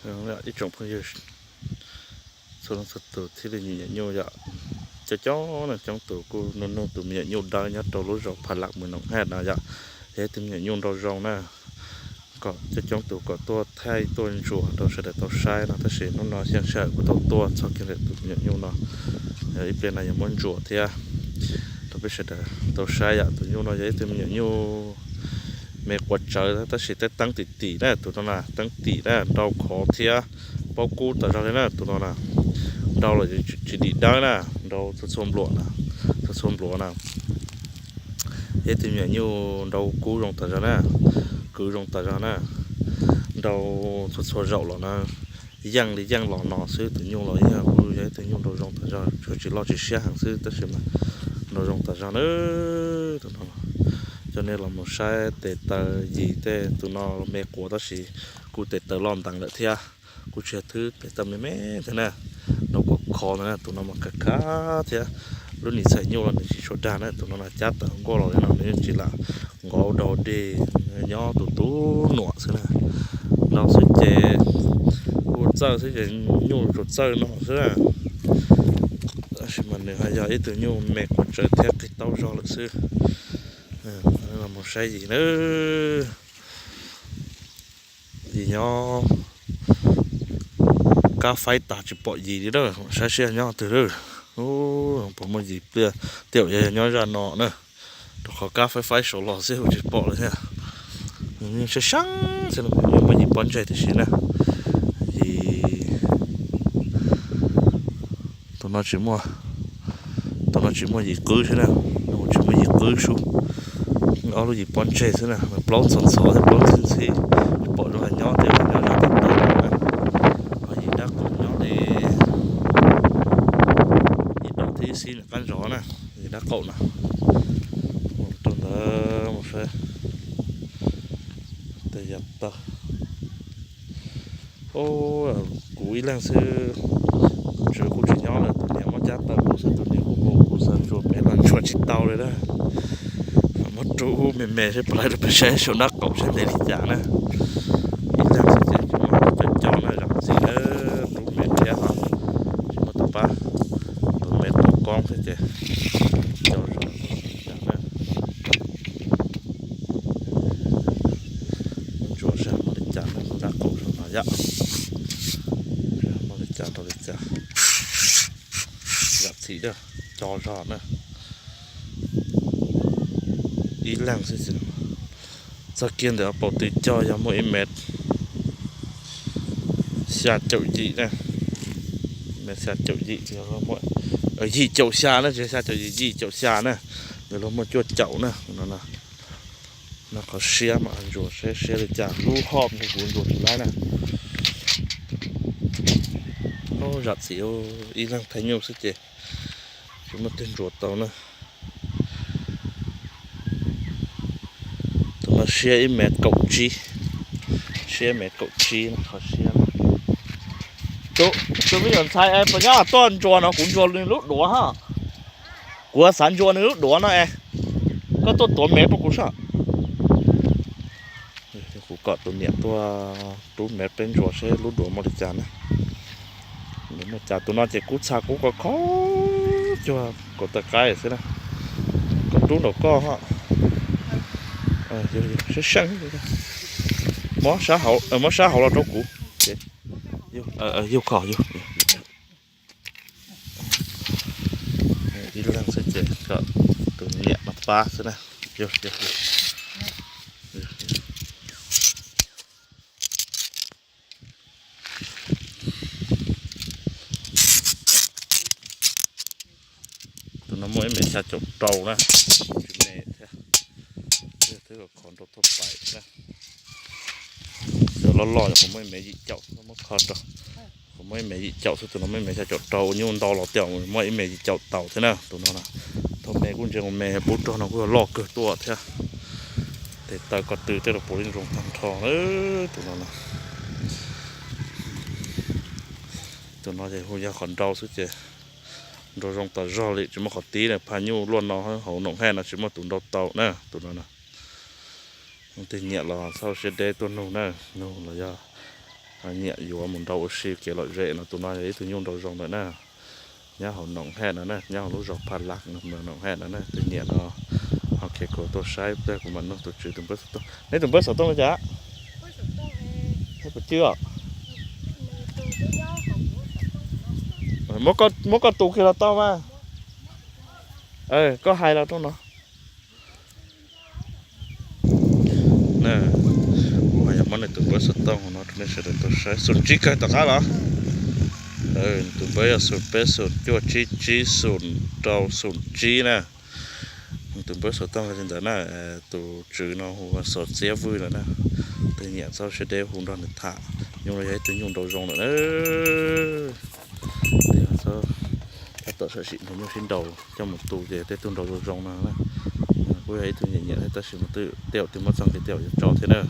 Ib tsoom phooj ywg txhua leej txhua tus thiaj li nyiam nyuj yom. Coob coob no coob tus kuj nug nug tus me nyuam nyuj dawb nyob rau lub zos Pha Lam Mws Noom Haj no yom. Yog ib tug me nyuam nyuj nraug zoo na, kom coob coob tus kom tuaj thaij tuaj ntsuas rau sawv daws tau saib no, tab sis hnub no xyoo sij hawm kuv tau tuaj txog kiag ntawm tus me nyuam nyuj no, ib pliag no yuav muab ntsuas thiab rau peb sawv daws tau saib yom. Tus nyuj no yog ib tug me nyuam nyuj me quav tsawv tab sis tej teeb tim tim na, tus no na teeb tim na, nrau khov thiab paub kub tas zog li na, tus no na. Nrau los tsis dim dawb na, nrau txhua txhua npluas na, txhua txhua npluas na. Yog ib tug me nyuam nyuj nrau kub zoo tas zog na, kwv zoo tas zog na, nrau txhua txhua zaum los na, yeej li yeej los no xwb. Tus nyuj los yog kuj yog ib tug nyuj nrau zoo tas zog, tsuas tsis loj tsis siab heev xwb tab sis mas nrau zoo tas zog na. Tus no coj nej los mus saib tes taw yim tej, tus no me quav tab sis kuj tes taw loj nteev lawm thiab. Kuj tsis yog thwb tes taw me me thiab na, nrau khov khov ntawd na, tus no mas khav khav thiab. Lub nim txhais nyuj los nws tsis tshua dag na, tus no na cab tawm nkuaj los li no nws yeej tsis lam nkov dog dig, nyob tus tub nuam xwb na. Nrau xwb ces kuj txawj xwb ces nyuj tsuas txawj no xwb na. Tab sis mas nws ho yog ib tug nyuj me quav tsawv thiab qig taub zog lawm xwb. Mus saib yim na. Yim nyob kab faib tas tsis pom yim li na, saib seb nyob twg lawm. Puas muaj yim pliag, tej zaum yog nyob zaj no na, rau qhov kab faib faib saud los xwb tsis pom lawm thiab. Yeej sab sab xwb, muaj yim pob ntseg tiam sis na. Yim tus no tsis muaj, tus no tsis muaj yim qwb xwb na, tsis muaj yim qwb sub. Ob lub yim pob ntseg xwb na, plaub ntxhov ntxhov thiab plaub ntxhib ntxhib, tsis pom zoo hais nyob tej zaum nyob zaj tau tau na. Ho yim dab qaum nyob li ib daim thiab ib xib nram qab zos na, yim dab qaum na. Mus rau ntawd mus saib tes yam tawg. Kuv ib leeg xwb, tus tswv kuj tsis nyob lawm, tus niam muab cab tawm kuv xwb, tus niam kuj mus, kuv xav ntsuas pem los ntsuas tsis tau li na. Muab rub ub me me seb puas laib rau peb saib saum dab qaum saib ntev li cas na. Ib leeg xwb ces tsis muaj cov coj na, zam txim na, rub me thiab ho tsis muaj tus pab, tus me tus koob thiab ces coj zog na. Ntsuas seb muaj li cas na, dab qaum saum no yom. Muaj li cas rau li cas. Zam txim da, co zog na. Ib leeg xwb, txog kiag ntawm paus tw co yog muaj ib mev xya caum yim na. Mev xya caum yim, yim caum xya na, tsis xya caum yim, yim caum xya na. Nws luag muaj cuaj caum na. No qhov siab mas ntsuas siab siab li cas, lub hom nws kuv ntsuas tsis laib na. Zam txim, ib leeg thaij nyuj xwb ces tsis muaj twg ntsuas tau na. Tus no siab ib mev kaum tsib, siab ib mev kaum tsib no qhov siab. Tus me nyuam ntxhais es puas nyob tuaj ntsuas no, kuv ntsuas nws lub duav ha. Kuv xav ntsuas nws lub duav no es koj tuaj tuav mev rau kuv saib. Kuv kom tus niam tuaj rub mev peb ntsuas seb lub duav muaj li cas na. Muaj cas tus no ces kub txha kub koj kho cuag kaum tawm qaib xwb na. Koj rub nraum koj ho. Seeb seeb. Muab sab hauv los rau kuv. Yug kho yug. Ib leeg xwb ces kom tus niam no pab xwb na. Tus no muaj ib mev xya caum rau na, tsis me thiab, twb khov nrau thaj pais na. Cov loj loj yog kuv muaj ib mev yim caum, muab kho rau. Kuv muaj ib mev yim caum xwb, tus no muaj ib mev xya caum rau, ua nyuj ntau los tias muaj ib mev yim caum tau thiab na. Tus no na, thaj me kuj ntse me, pub rog no kuj yog loj kawg tuaj thiab. Tes taw ko tw tej los puav leej zoo tag nrho. Tus no na, tus no ces hu yog qhov nrau xwb ces nrau zoo tas zog li, tsis muaj qhov tib na. Phaj nyuj luaj no hauv Noom Haj no tsis muaj tus nrau tau na. Tus no na, leej twg nyiam los txhob siab deb tuaj nug na, nug los yog Nyiam yuav mus nrau ua si kev lom zem no. Tus no yog ib tug nyuj nrau zoo lawm na. Nyob hauv Noom Haj no na, nyob hauv lub zos Pha Lak no, Noom Haj no na. Tus nyiam no ho khiav kuas tuaj saib pliag kuv mam nug tus tswv tus npawb xov tooj. Neb tus npawb xov tooj li cas? Neb puas cwb os? Muab koj tus kiag los tau mas. Koj hais los rau no. Kuv ho yog muab nws tus npawb xov tooj no rau nej sawv daws tau saib. Xoom tsib kawg tom qab los? Nws tus npawb yog xoom peb xoom cuaj tsib tsib xoom rau xoom tsib na. Nws tus npawb xov tooj li ntawd na. Tus tswv no hu ua Xov Txiab Vwj lawm na. Tus nyiam txhob siab deb hu nrog nws tham. Nyuj no yog ib tug nyuj nrau zoo lawm na. Tab tom sam sim nrog nyuj sib nraus coj mus tu ces tej tug nrau zoo zoo no na. Kuj yog ib tug nyiam nyiam thiab tab sis mas twb tej zaum twb muab txoj kev tej zaum yuav tso thiab na.